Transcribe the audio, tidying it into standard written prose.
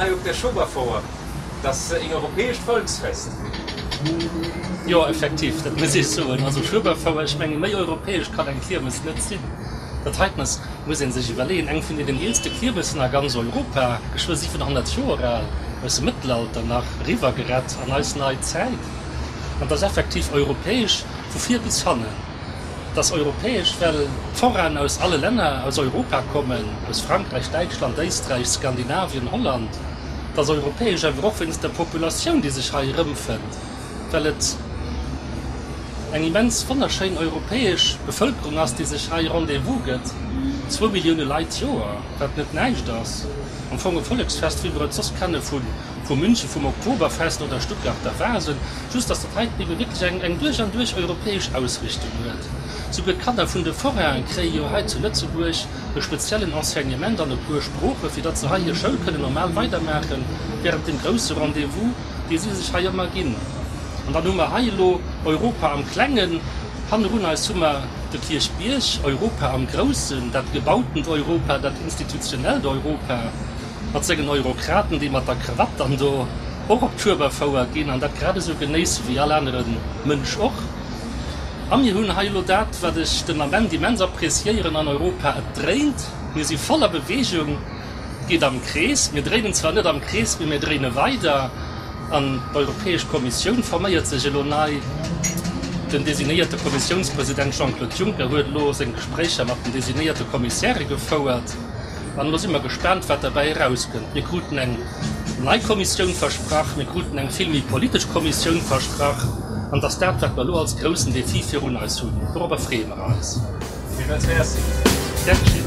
hei op der Schueberfouer, 't ass een europäescht Volksfest. Jo, effektiv, dat muss ee soen. Also Schueberfouer, ech menge méi europäesch kann eng Kiermes net sinn. Dat heiten ass, muss ee sech iwwerleeën, eng vun deenen eelste Kiermessen a ganz Europa, geschwë 700 Joer al, aus dem Mëttelalter nach eriwwergerett an eis nei Zäit. An 't ass effektiv europäesch vu vir bis hannen. 't ass europäesch, well d'Forainen aus alle Länner aus Europa kommen, aus Frankräich, Däitschland, Éisträich, Skandinavien, Holland. 't ass europäesch awer och wéinst der Populatioun, déi sech hei erëmfënnt, well et eng immens wonnerschéin europäesch Bevëlkerung ass, déi sech hei Rendez-vous gëtt, zwou Millioune Leit d'Joer, wat net näischt ass. Am Fong e Volleksfest, wéi mer et soss kenne vu München, vum Oktoberfest oder Stuttgarter Wasen, just dass dat heiten ebe wierklech eng eng duerch an duerch europäesch Ausrichtung huet. Souguer d'Kanner vun de Forainen kréie jo hei zu Lëtzebuerg e speziellen Enseignement an e puer Sproochen, fir datt se hei hir Schoul kënnen normal weidermaachen während dem grousse Rendez-vous, dee si sech hei ëmmer ginn. An dann hu mer hei elo Europa am Klengen, hannerun eis hu mer de Kierchbierg, Europa am Groussen, dat gebautent Europa, dat institutionellt Europa mat sengen Eurokraten, déi mat der Krawatt dann do och op d'Schueberfouer ginn an dat grad esou genéisse wéi all anere Mënsch och. A mir hunn hei elo dat, wat ech den Ament immens appréciéieren an Europa, Et dréint, mir si voller Bewegung, et geet am Krees. Mir dréinen zwar net am Krees, mee mir dréine weider. An d'Europäesch Kommissioun forméiert sech elo nei. Den designéierte Kommissiounspresident Jean-Claude Juncker huet elo seng Gespréicher mat den designéierte Kommissäre gefouert. An elo si mer gespaant, wat derbäi erauskënnt. Mir kruten eng nei Kommissioun versprach, mir kruten eng vill méi politesch Kommissioun versprach. An et ass dat, wat mer elo als groussen Defi virun eis hunn. Dorobber freeë mer eis. Villmools Merci. Gär geschéen.